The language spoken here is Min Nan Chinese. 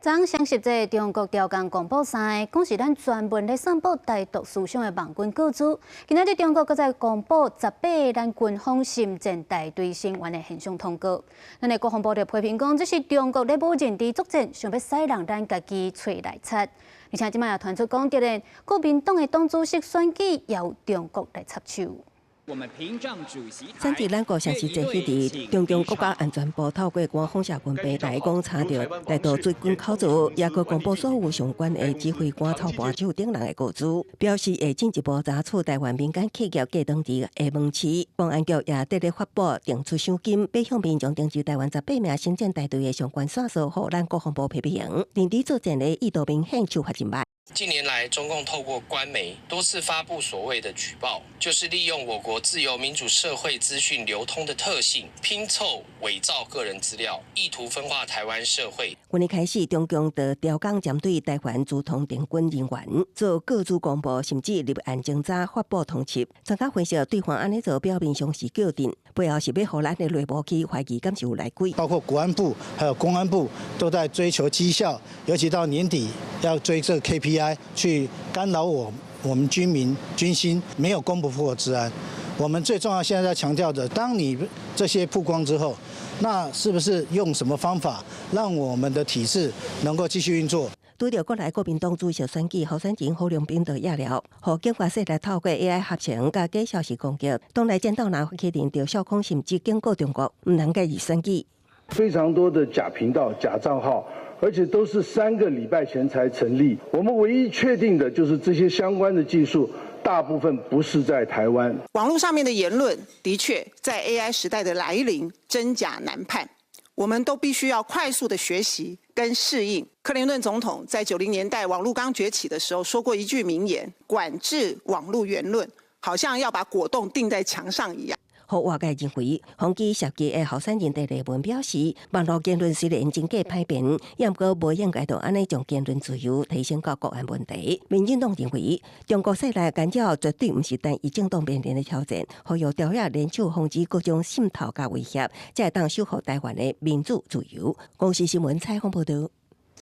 昨雙十節，中國朝綱公布三个，講是咱專門咧散布台獨思想的網軍個資。今仔日中國閣再公布18個咱軍方心戰大隊成員的現象通告。咱的國防部就批評講，這是中國咧無認知作戰，想欲使弄咱家己揣來賊。而且這擺也傳出講，就連國民黨的黨主席選舉也由中國來插手。選佇咱國雙十節彼日，中共國家安全部透過官方社群平台講，查著台獨追軍口座，也閣公布所有相關的指揮官、操盤手等人的個資，表示會進一步查處台灣民間企業過當佇廈門市。公安局也佇咧發布定出賞金，欲向民眾登記台灣18名心戰大隊的相關線索，予咱國防部批評，認知作戰的意圖明顯，手法真䆀。近年來，中共透過官媒多次發布所謂的舉報，就是利用我國自由民主社會資訊流通的特性，拼湊偽造個人資料，意圖分化台灣社會。去年開始，中共就朝綱針對台灣資通電軍人員做個資公布，甚至立案偵查、發布通緝。專家分析，對方按呢做表面上是叫陣，背後是欲予咱的內部去懷疑，敢是有內鬼。包括國安部還有公安部都在追求績效，尤其到年底要追這個 KPI，去干擾我們軍民軍心，沒有攻不破的治安。我們最重要現在在強調的，當你這些曝光之後，那是不是用什麼方法讓我們的體制能夠繼續運作？拄著國內國民黨主席選舉候選人侯龍斌就惹了，予境外勢力透過 AI 合成佮假消息攻擊，黨內戰鬥若發起人就小空甚至警告中國，毋通介入選舉。非常多的假頻道、假賬號，而且都是3個禮拜前才成立。我們唯一確定的就是這些相關的技術，大部分不是在台灣。網絡上面的言論，的確在 AI 時代的來臨，真假難判。我們都必須要快速的學習跟適應。克林頓總統在90年代網絡剛崛起的時候說過一句名言：管制網絡言論，好像要把果凍釘在牆上一樣。予外界認為，宏基設計的候選人鄭麗文表示，網絡言論雖然真假歹辨，也毋過無應該就按呢將言論自由提升到國安問題。民進黨認為，中國勢力干擾絕對毋是單一政黨面臨的挑戰，呼籲朝野聯手防止各種滲透佮威脅，才會當守護台灣的民主自由。公視新聞採訪報導。